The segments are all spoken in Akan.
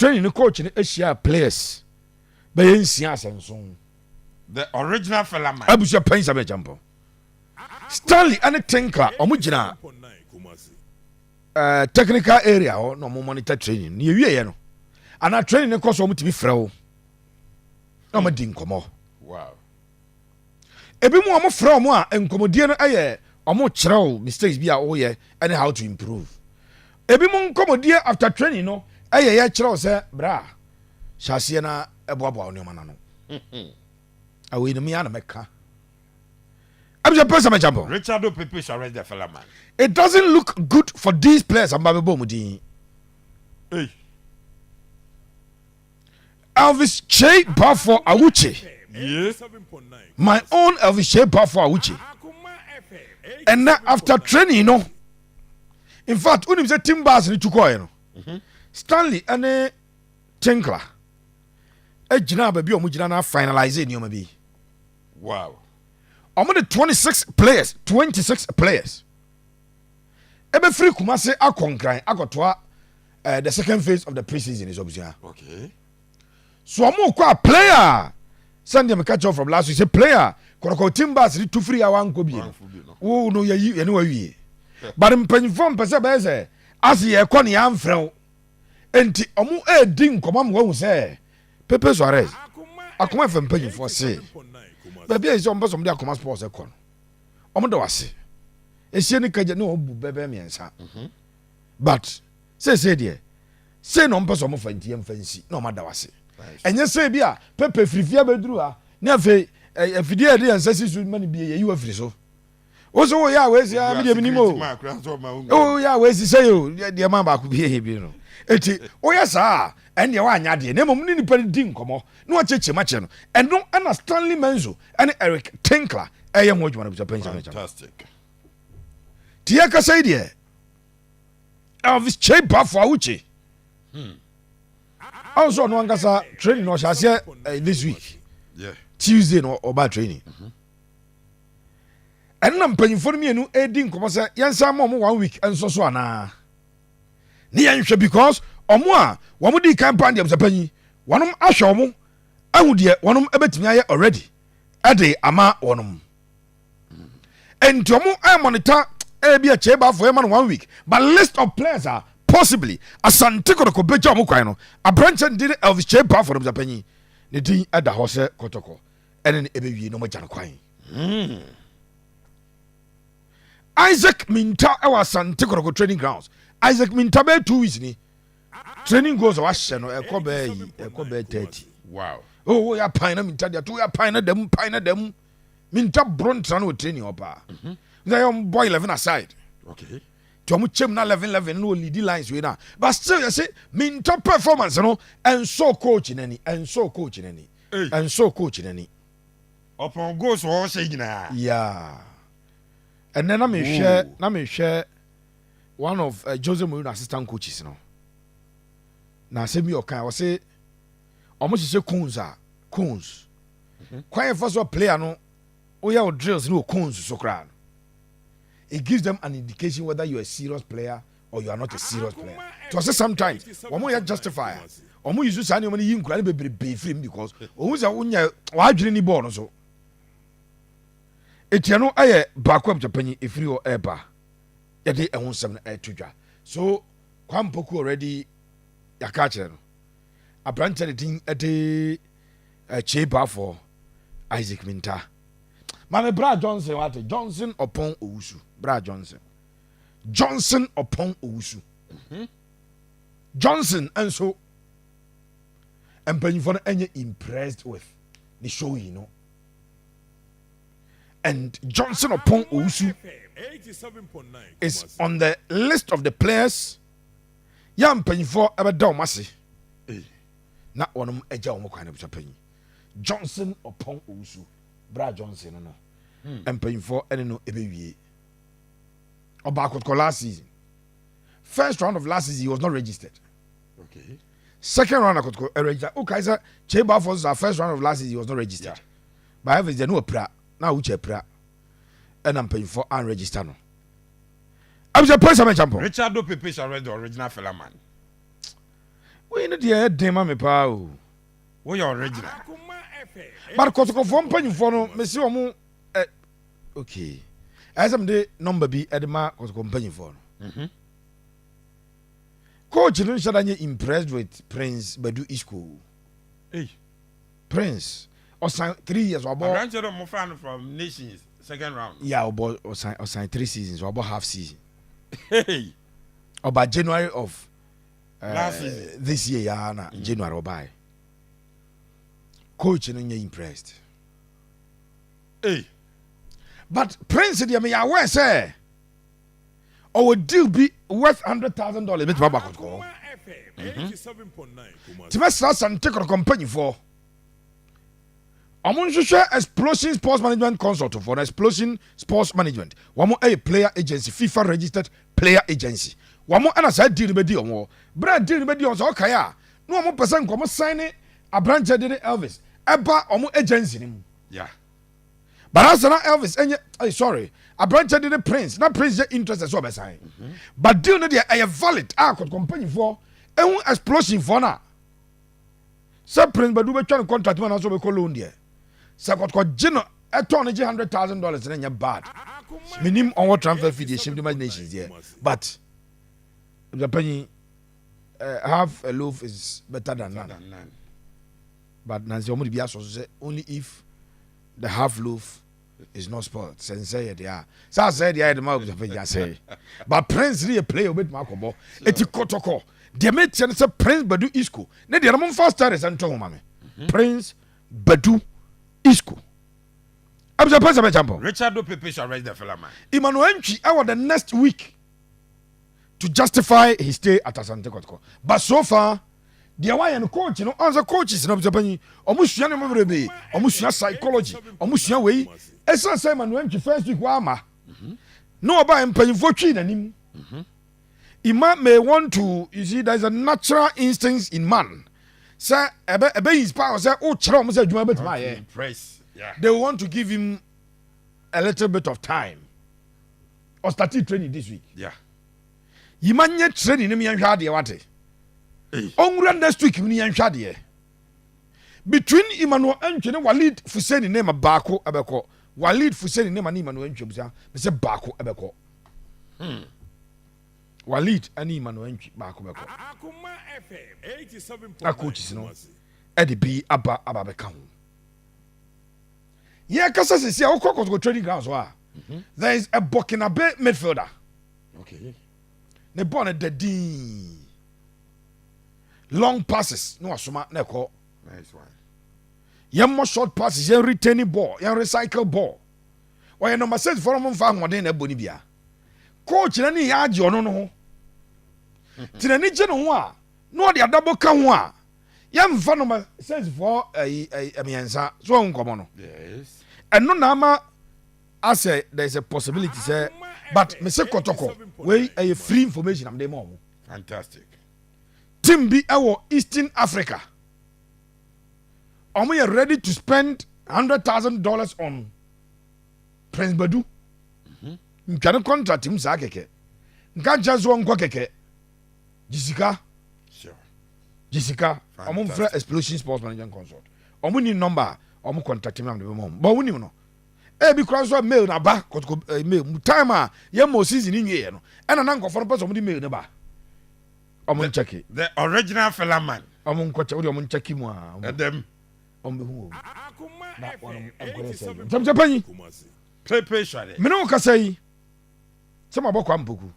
Training no, coach no ahyia players bɛyɛ 6 asɛnson. The original fella man. Abusua panyin sɛ bɛgya mpɔ Stanley ɛne Tinkler, ɔmo gyina technical area hɔ na ɔmo monitor training ne yɛwie yɛ no anaa training ne kɔ so. Ɔmo tumi frɛ wo na ɔmo di nkɔmɔ. Ebi mu ɔmo frɛ ɔmo a, nkɔmɔdie no yɛ ɔmo kyerɛw mistakes bi a ɔyɛ ɛne how to improve. Ebi mu nkɔmɔdie after training no ɛyɛ yɛ kyerɛw sɛ bra hyɛ aseɛ na ɛboaboa wo nneɛma nano awei no mea na mɛka. Abusua pɛ sɛ mɛkyɛ. Richardo Pepe Suarez, the fella man. It doesn't look good for these players amba bɛbɔ mu din. Hey. Elvis Che Bafo Awuche. My own Elvis Che Bafo Awuche, and now after training no, in fact, wonim sɛ team bus no tu kɔɛ no, Stanley ɛne Tinkler agyina baabi a ɔmo gyina na finalize nneɛma bi. Ɔmo de 26 players, 26 players ɛbɛfiri Kumase akɔ Nkran akɔtoa the second phase of the pre-season is obusua. So ɔmo kɔ a, player sɛndeɛ meka kyerɛw from last week sɛ player Kɔtɔkɔ team bus de tu firi a wankɔ bie no, wo no yɛyi yɛne wawie, but mpanyinfoɔ mpɛ sɛ bɛyɛ sɛ ase yɛkɔ ne yɛamfrɛ wo, enti ɔmo ɛɛdi nkɔmɔ ma wahu sɛ Pepe Suarez Akoma fɛ mpanyinfoɔ se baabi a yɛ sɛ ɔmo pɛ sɛ ɔmo de Akoma Sports ɛkɔ no, ɔmo da wase esie ne kagya ne ɔmo bu bɛbɛ 3, but seesei deɛ sei na ɔmo pɛ sɛ ɔmo fa, nti yɛmfa nsi na ɔmo ada wase. Ɛnyɛ sɛ bi a Pepe firifia bɛduru ha ne afei afidie a yɛde yɛn nsa si so ma no bie, yɛyi wa firi so. Wo so woyɛ a wɔasi a medeɛ menim o, woyɛ a wɔasi sɛ o deɛ ma baako bi yɛ bi no, eti woyɛ saa a, ɛndeɛ woanyɛ adeɛ na mmom ne nipa no di nkɔmmɔ na wakyɛkyɛ mu akyerɛ no. Ɛno ɛna Stanley Menzo ɛne Eric Tinkler ɛyɛ ho adwuma no bisa pɛnsa no. Fantastic. Nti yɛkasa yi deɛ, Elvis Che Bafo Awukye ɔn sɛ ɔno ankasa training no ɔhyɛ aseɛ this week. Tuesday no ɔba training. Ɛno na mpanyimfoɔ no mmienu ɛdi nkɔmmɔ sɛ yɛnsa ma ɔmo one week nso so anaa ne yɛnhwɛ, because ɔmo a wɔn di kan pan deɛ sɛ panyin wɔnom ahwɛ ɔmo ahu deɛ wɔnom bɛtumi ayɛ already ɛde ama wɔnom, nti ɔmo ɛmonitor ebi ɛkyɛ baafo ɛma no one week. But list of players a possibly Asante Kɔtɔkɔ bɛgya ɔmo kwan no, aberanteɛ no din Elvis Kyɛ Baafo no, panyin ne din ɛda hɔ sɛ Kɔtɔkɔ ɛne ne ɛbɛwie na ɔmo agya no kwan. Isaac Minta ɛwɔ Asante Kɔtɔkɔ training grounds. Isaac Minta bɛyɛ 2 weeks ni, training goals a wahyɛ no ɛkɔ bɛyɛ yi, ɛkɔ bɛyɛ 30. Oh, wo yɛ pan na Minta deɛ to yɛ pan na dɛm pan na dɛm Minta boro ntena no wɔ training hɔ paa sɛ yɛ ɔmo bɔ 11 aside. Nti ɔmo kyɛm na 11 11 no wɔ lead lines wei na, but still yɛsɛ Minta performance no ɛnsɔ coach n'ani, ɛnsɔ coach n'ani. Hey. Ɛnsɔ coach n'ani. Ɔpɔn goals wɔhyɛ nyinaa. Yeah, ɛnɛ na mehwɛ Ooh. na mehwɛ one of Jose Mourinho assistant coaches no na asɛm bi ɔka, ɔse ɔmo hyehyɛ cones a cones kwan yɛ fa so a player no woyɛ wo drills ne wɔ cones so koraa no, it gives them an indication whether you are a serious player or you are not a serious player. To ɔsɛ sometimes wɔn yɛ justify a wɔn use saa nneɛma no yi nkura no bebree firi mu, because ohun sɛ wonyɛ wadwene ni bɔɔl no so. Etia no ɛyɛ baako a panyin efiri hɔ ɛɛba yɛde ɛho nsɛm no ɛɛto dwa so. Kwampoku already yaka akyerɛ no, aberanteɛ ne din ɛde ɛkyee baafo Isaac Minta. Maame Bra Johnson, wate Johnson Ɔpɔn Owusu, Bra Johnson, Johnson Ɔpɔn Owusu Johnson nso, mpanyinfoɔ no ɛnyɛ impressed with ne show yi no, and Johnson Ɔpɔn Owusu is on the list of the players yɛ mpanyinfoɔ ɛbɛda wɔn ase na wɔn agya wɔn kwan. Na panyin Johnson Ɔpɔn Owusu, Bra Johnson no, mpanyinfoɔ ɛne no ɛbɛwie. Ɔbaa Kɔtɔkɔ last season, first round of last season he was not registered. Second round akɔtɔkɔ ɛregister. O kae sɛ Kyei Bafo nso first round of last season he was not registered. But Evans deɛ no wɔ na awukyɛ pira ɛna mpanyinfoɔ an register no. Abusua pɛsɛ mɛ champɔn. Richardo Pepe Suarez, the original fella man. Wei no deɛ ɛden ma me paa o. Woyɛ original. But Kɔtɔkɔfoɔ mpanyinfoɔ no, mesi wɔn ɛ okay. Ɛyɛ sɛ mede number bi ɛde ma Kɔtɔkɔ mpanyinfoɔ no. Coach no nhyɛ da nyɛ impressed with Prince Badu Isco. Hey. Prince ɔsan 3 years wabɔ. Aberanteɛ dɛ ɔmo fa no from Nations second round. Yeah, ɔbɔ ɔsan 3 seasons, wabɔ half season. Hey. Ɔba January of last season. This year ya na January ɔbae. Coach no nyɛ impressed. Hey. But Prince deɛ, meyɛ aware sɛ ɔwɔ deal bi worth $100,000 bɛtumi aba Kɔtɔkɔ. Nti mɛsra Asante Kɔtɔkɔ mpanyinfoɔ, ɔmo nhwehwɛ Explosion Sports Management Consult for no. Explosion Sports Management, wɔn ɛyɛ player agency, FIFA registered player agency. Wɔn ɛna saa deal no bɛdi wɔn hɔ. Berɛ a deal no bɛdi wɔn sɛ ɔkae a, na wɔn pɛ sɛ nkɔmɔ sign ne aberanteɛ de ne Elvis ɛba wɔn agency no mu. But asa na Elvis ɛnyɛ ɛy, sorry, aberanteɛ de ne Prince, na Prince yɛ interested sɛ ɔbɛsan, but deal no deɛ ɛyɛ valid a Kɔtɔkɔ mpanyinfoɔ ehu Explosion foɔ na sɛ Prince Badu bɛtwa ne contract mu anaasɛ ɔbɛkɔ loan deɛ, sɛ Kɔtɔkɔ gye no ɛtɔn no gye $100,000 ne nyɛ bad. Menim ɔwɔ transfer fee deɛ hyɛm de ma Nations deɛ, but panyin, half a loaf is better than none. Than none. But nansi ɔmo de bi asɔ so sɛ only if the half loaf is not spoiled. Sɛ nsɛ yɛ deɛ a sɛ asɛ deɛ ayɛ de ma obi sɛ asɛ, but Prince ne yɛ player obetumi akɔbɔ. Eti Kɔtɔkɔ deɛ metia no sɛ Prince Badu Isco ne deɛ no, momfa stars nto ho ma me. Prince Badu Isco, abisa pɛ sɛ bɛkyampɔ. Richard Pepe Suarez, the fella man. Emmanuel Antwi ɛwɔ the next week to justify his stay at Asante Kɔtɔkɔ, but so far deɛ wayɛ no, coach no ɔn sɛ coaches no sɛ panyin, ɔmo sua nneɛma bebrebe, ɔmo sua psychology, ɔmo sua wei. Ɛsiane sɛ Emmanuel Antwi first week wama na ɔba mpanyinfoɔ twi n'anim, Ima may want to, you see, there is a natural instinct in man sɛ ɛbɛ inspire sɛ o kyerɛ ɔmo sɛ adwuma bɛtumi ayɛ. Impress. Yeah. They want to give him a little bit of time or start training this week. Yima nye training no mu, yɛnhwɛ adeɛ wate. Hey. Ɔnwura next week mu no, yɛnhwɛ adeɛ between Emmanuel Antwi ne Walid Fuseni. Ne ma baako ɛbɛkɔ, Walid Fuseni ne ma ne Emmanuel Antwi busa mesɛ baako ɛbɛkɔ. Walid ɛne Emmanuel Antwi, baako bɛkɔ na coaches no ɛde bi aba bɛka ho. Yɛkasa sisi a wokɔ Kɔtɔkɔ training ground so a, there is a Burkinabe midfielder. Ne bɔɔl no da din, long passes na wasoma na ɛkɔ. Nice one. Yɛmmɔ short passes, yɛn retaining ball, yɛn recycle ball. Ɔyɛ number 6 fɔlɔ mo nfa ahoɔden na ɛbɔ ne bia. Coach na ne yɛ agye ɔno no ho te n'ani gye ne ho a, na ɔde adabɔ ka ho a, yɛmfa number 6 fɔ ɛyi ɛyi 3 so ɔho nkɔmɔ no. Ɛno na ama asɛ there is a possibility sɛ, but mese Kɔtɔkɔ wei ɛyɛ free information am de ma ɔmo. Fantastic. Team bi ɛwɔ Eastern Africa, ɔmo yɛ ready to spend $100,000 on Prince Badu. Ntwane contract mu saa kɛkɛ nka nkyɛn so ɔnkɔ kɛkɛ gye sika. Gye sika. Ɔmo nfrɛ Explosion Sports Management Consult. Ɔmo ni number a ɔmo contact mi am de bɛ ma ɔmo bɔn ɔmo nim no. Ebi kura nso a mail na ba Kɔtɔkɔ mail mu time a yɛ mo season ni nwie yɛ no, ɛna na nkɔfɔ no pɛ sɛ ɔmo de mail ne ba, ɔmo nkyɛke. The original fella man. Ɔmo nkɔkyɛ o de ɔmo nkyɛke mu a ɔmo Ɛdɛm. Ɔmo bɛ hu wɔm na wɔn nkɔyɛ sɛ ntɛm sɛ panyin. Pepe Suarez. Mene wo kasa yi sɛ mabɔ Kwa Mpoku,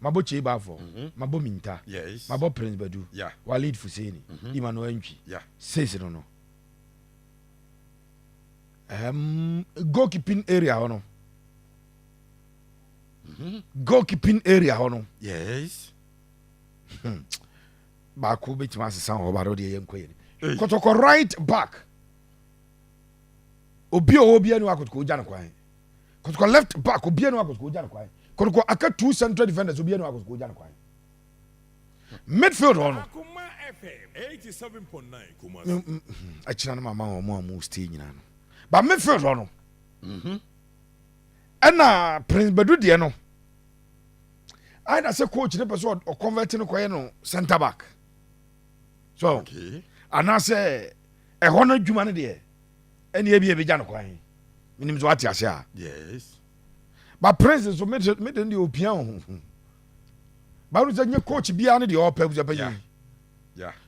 mabɔ Kyei Baafɔ, mabɔ Minta, mabɔ Prince Badu, Walid Fuseni, Emmanuel Ntwi. Six no, goalkeeping area hɔ no, goalkeeping area hɔ no, baako bɛtumi asesa hɔ ba deɛ yɛnkɔ yɛ. Hey. Kɔtɔkɔ right back, obi a ɔwɔ bia ne wa Kɔtɔkɔ ogya no kwan. Kɔtɔkɔ left back, obi a ne wa Kɔtɔkɔ ogya no kwan. Kɔtɔkɔ aka two central defenders, obi a ne wa Kɔtɔkɔ ogya no kwan. Midfield hɔ no, akyina no mama wɔn a mo stay nyinaa no, but midfield hɔ no, ɛna Prince Badu deɛ no ayɛ na sɛ coach ne pɛ sɛ ɔconvert no kɔyɛ no centre back. So anaasɛ ɛhɔ no adwuma no deɛ, ɛne ebi ebɛgya no kwan. Menim sɛ wate ase a. Yes. But Prince nso, mede no deɛ, opia wo ho báwo sɛ nye coach biara ne deɛ ɔpɛ busua panyin.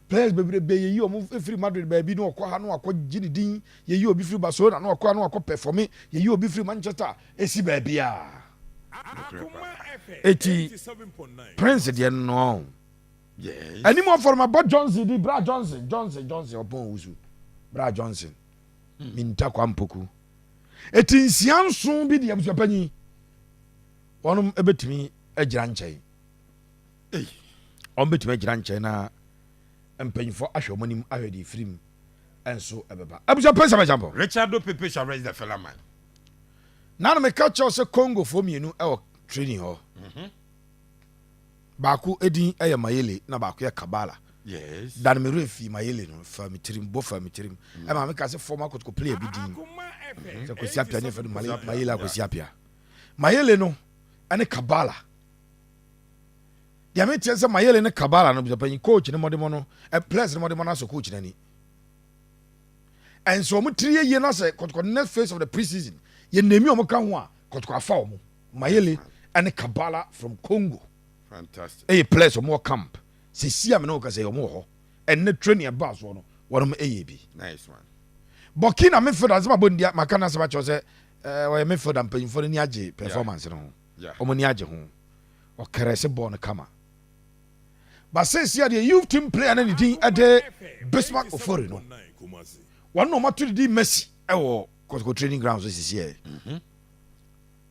Players bebrebe yɛyi ɔmo firi Madrid baabi na ɔkɔ ha na wakɔ gye ne din. Yɛyi obi firi Barcelona na ɔkɔ ha na wakɔ perform. Yɛyi obi firi Manchester esi baabi a eti Prince deɛ no anim ɔfɔrɔma bɔ Johnson di bra Johnson, Johnson, Johnson ɔpɔn owusu bra Johnson minta kwa mpoku eti nsia nson bi deɛ, busua panyin, wɔnom ebetumi agyina nkyɛn. Hey. Wɔn bɛtumi agyina nkyɛn na mpanyinfoɔ ahwɛ wɔn anim, ahwɛ deɛ firim ɛnso ɛbɛba. Abusua pɛ sɛ bɛkyɛ Richardo Pepe Suarez, the fella man. Nana meka kyerɛw sɛ Congofoɔ mmienu ɛwɔ training hɔ. Baako edin ɛyɛ Mayele na baako yɛ Kabala. Dan me fi Mayele no fa me tirim bɔ, fa me tirim. Ɛma meka sɛ former Kotoko player bi din sɛ Kwesi Apia ne fɛ no Mayele a Kwesi Apia. Mayele no ɛne Kabala deɛ, meteɛ sɛ Mayele ne Kabala no, panyin coach ne mmɔdemmɔ no ɛ players ne mmɔdemmɔ no asɔ coach n'ani. Ɛnso ɔmo tiri yɛ yie na sɛ Kɔtɔkɔ next phase of the pre-season yɛ nemi ɔmo ka ho a, Kɔtɔkɔ afa ɔmo Mayele ɛne Kabala from Congo. Fantastic. Ɛyɛ players ɔmo wɔ camp sisi a mene wo kasa, ɔmo wɔ hɔ. Ɛnɛ training ɛbaa soɔ no, wɔnom ɛyɛ bi. Nice one. Burkina midfielder nsɛm abɔ ndia maka na asɛm akyerɛw sɛ ɔyɛ midfielder. Mpanyinfoɔ no ani agye performance no ho. Ɔmo ani agye ho, ɔkɛrɛ sɛ bɔɔl no kama ba. Sɛsi adeɛ, youth team player no ne din ɛde Bismarck Ofori no, wɔn na ɔmo ato ne din Messi ɛwɔ Kɔtɔkɔ training ground so sisi yɛ.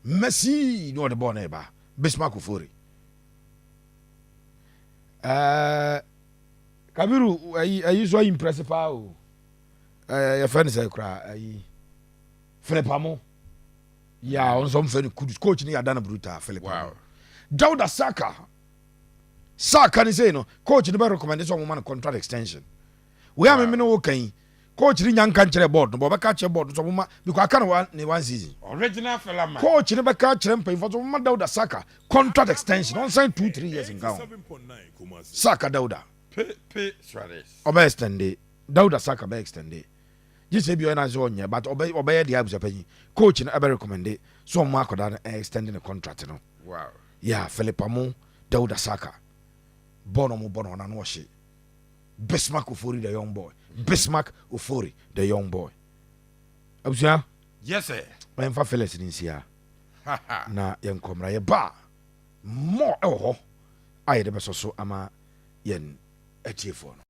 Messi na ɔde bɔɔl no ɛba. Bismarck Ofori, Kabiru, ayi so ayi impress paa o. Yɛfrɛ no sɛ koraa ayi Philip Amo ya, ɔno nso ɔmfrɛ no Kudus. Coach no yɛada no brutal, Philip Amo. Dauda Saka, Saka ne sei no, coach no bɛ recommend sɛ ɔmoma no contract extension. Wei a meme ne wo kan yi, coach no nya nka nkyerɛ board no bɔ, ɔbɛka kyerɛ board no sɛ ɔmoma because aka no ne one season. Original fella man. Coach no bɛka kyerɛ mpanyimfoɔ sɛ ɔmoma Dauda Saka contract extension, ɔnsan 2, 3 years nka ho. Saka Dauda. Pepe Suarez. Ɔbɛ extend. Dauda Saka bɛ extend gye sɛ bi ɔyɛ na sɛ ɔnyɛ, but ɔbɛyɛ deɛ abusa panyin, coach no ɛbɛ recommend so ɔmo akɔda no extend ne contract no. Yeah, Philip Amo, Dauda Saka, bɔɔl no ɔmo bɔ no, ɔna no ɔhye. Bismarck Ofori the young boy, Bismarck Ofori the young boy, abusua. Yes, sir. Ɔyɛmfa Felix ne nsia na yɛnkɔmmra. Yɛba a, mmɔ ɛwɔ hɔ a yɛde bɛsɔ so ama yɛn atiefoɔ no.